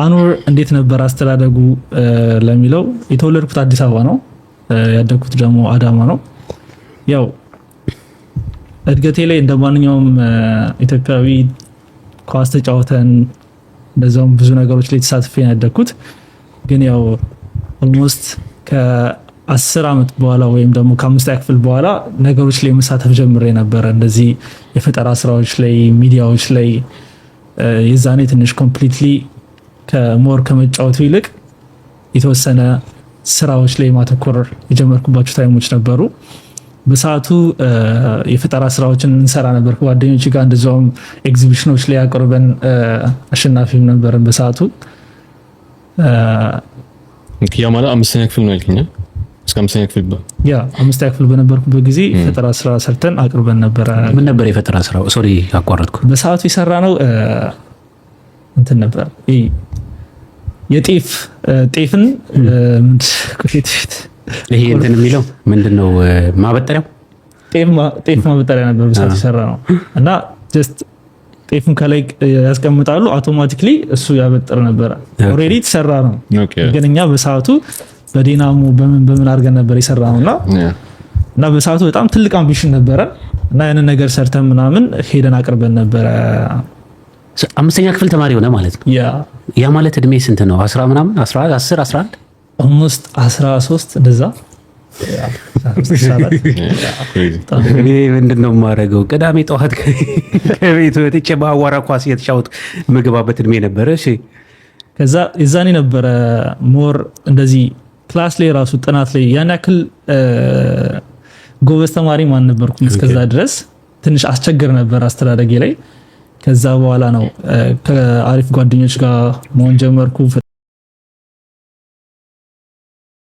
አንዋር እንዴት ነበር አስተዳደጉ ለሚለው፣ የተወለድኩት አዲስ አበባ ነው። ያደግኩት ደግሞ አዳማ ነው። ያው እድገቴ ላይ እንደ ማንኛውም ኢትዮጵያዊ ኳስ ተጫውተን እንደዛውም ብዙ ነገሮች ላይ ተሳትፌ ነው ያደግኩት። ግን ያው almost ከ10 ዓመት በኋላ ወይም ደግሞ ከአምስተኛ ክፍል በኋላ ነገሮች ላይ መሳተፍ ጀምሬ ነበረ። እንደዚህ የፈጠራ ስራዎች ላይ፣ ሚዲያዎች ላይ። የዛኔ ትንሽ completely ከ more ከመጫወቱ ይልቅ የተወሰነ ስራዎች ላይ ማተኮር የጀመርኩባቸው time ኦች ነበሩ። በሰዓቱ የፈጠራ ስራዎችን እንሰራ ነበር ከጓደኞች ጋር። እንደዚያውም ኤግዚቢሽኖች ላይ አቅርበን አሸናፊም ነበርን በሰዓቱ። ያ ማለት አምስተኛ ክፍል ነው ያልከኝ? እስከ አምስተኛ ክፍል? Yeah፣ አምስተኛ ክፍል በነበርኩበት ጊዜ የፈጠራ ስራ ሰርተን አቅርበን ነበረ። ምን ነበር የፈጠራ ስራው? Sorry አቋረጥኩ። በሰዓቱ የሰራነው እንትን ነበር፣ የጤፍ ጤፍን ይሄ እንትን የሚለው ምንድን ነው፣ ማበጠሪያው? ጤፍ ማበጠሪያ ነበር በሰዓቱ የሰራነው። እና just ጤፉን ከላይ ያስቀምጣሉ፣ automatically እሱ ያበጥር ነበረ። Already የተሰራ ነው፣ ግን እኛ በሰዓቱ በዲናሞ በምን በምን አድርገን ነበር የሰራነው። እና በሰዓቱ በጣም ትልቅ ambition ነበረ እና ያንን ነገር ሰርተን ምናምን ሄደን አቅርበን ነበረ። አምስተኛ ክፍል ተማሪ ሆነ ማለት ነው። ያ። ያ ማለት እድሜ ስንት ነው? አስራ ምናምን፣ 10፣ 11? Almost 13 እንደዛ። እኔ ምንድን ነው የማደርገው? ቅዳሜ ጠዋት ከቤት ወጥቼ በአዋራ ኳስ እየተጫወትኩ ምግባበት እድሜ ነበረ። እሺ። ከዛ የዛኔ ነበረ more እንደዚህ class ላይ ራሱ ጥናት ላይ ያን ያክል ጎበዝ ተማሪ አልነበርኩም። እስከዛ ድረስ ትንሽ አስቸግር ነበር አስተዳደጌ ላይ። ከዛ በኋላ ነው ከአሪፍ ጓደኞች ጋር መሆን ጀመርኩ።